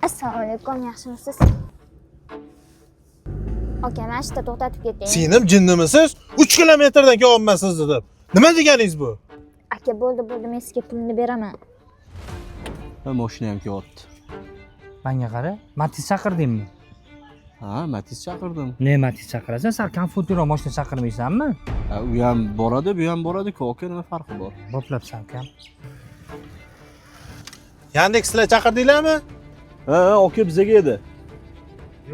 Assalomu alaykum, yaxshimisiz? Aka, mana shu yerda to'xtatib keting. Singlim, jinnimisiz? 3 kilometrdan kelyapman sizni deb. Nima deganingiz bu? Aka, bo'ldi, bo'ldi, men sizga pulini beraman. Ha, mashina ham kelyapti. Manga qara, Matiz chaqirdingmi? Ha, Matiz chaqirdim. Ne Matiz chaqirasan? Sal komfortliroq mashina chaqirmaysanmi? Ha, u ham boradi, bu ham boradi-ku, aka, nima farqi bor? Boplabsan ukam. Yandex, sizlar chaqirdinglarmi? Ha, ha, aka, bizaga edi.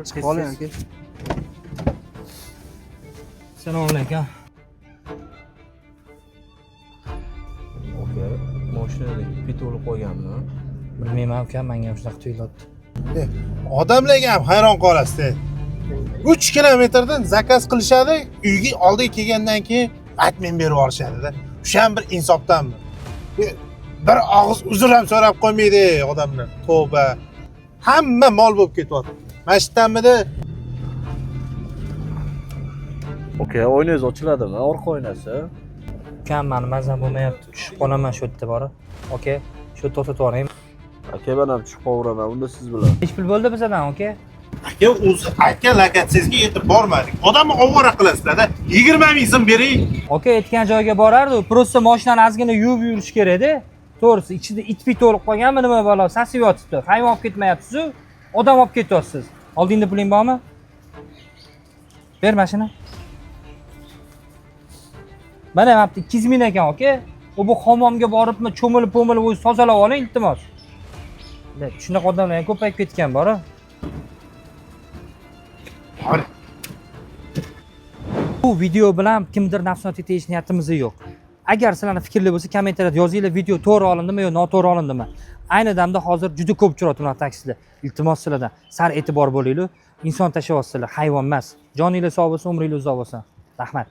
Chiqib Qoling, aka. Assalomu alaykum. Aka, mashinada pit o'lib qolganmi? Bilmayman ukam, menga ham shunaqa tuyulyapti. Odamlarga ham hayron qolasiz. 3 kilometrdan zakaz qilishadi, uyga oldiga kelgandan keyin admin berib yuborishadi-da. O'sha ham bir insofdanmi? Bir og'iz uzr ham so'rab qo'ymaydi odamlar. Tavba. Hamma mol bo'lib ketyapti. Mana shu yerdanmidi? Aka, oynangiz ochiladimi? Orqa oynasi. Ukam, mani mazam bo'lmayapti. Tushib qolaman shu yerda borib. Aka, shu yerda to'xtatib yuboring. Aka, men ham tushib qolveraman, unda siz bilan. Nechi pul bo'ldi bizadan, aka? Aka, o'zi aytgan lokatsiyangizga yetib bormadik. Odamni ovora qilasizlar-da. 20 ming so'm bering. Aka, aytgan joyga borardi. Просто mashinani ozgina yuvib yurish kerak-da. To'g'risi, ichida it pit o'lib qolganmi, nima balo, sasib yotibdi. Hayvon olib ketmayapsiz-u, odam olib ketyapsiz. Oldingda puling bormi? Ber mashina. Mana mana 200 ming ekan, aka. U bu hammomga boribmi, cho'milib po'milib o'zi tozalab oling, iltimos. Shunaqa odamlar ham ko'payib ketgan bor. Bor. Bu video bilan kimdir nafsiyotga tegish niyatimiz yo'q. Agar sizlarning fikrli bo'lsa, kommentariyada yozinglar, video to'g'ri olindimi yo noto'g'ri olindimi. Ayni damda hozir juda ko'p uchrayapti bunaqa taksilar. Iltimos sizlardan sal e'tibor bo'linglar. Inson tashlayapsizlar, hayvon emas. Joninglar sog' bo'lsin, umringlar uzoq bo'lsin. Rahmat.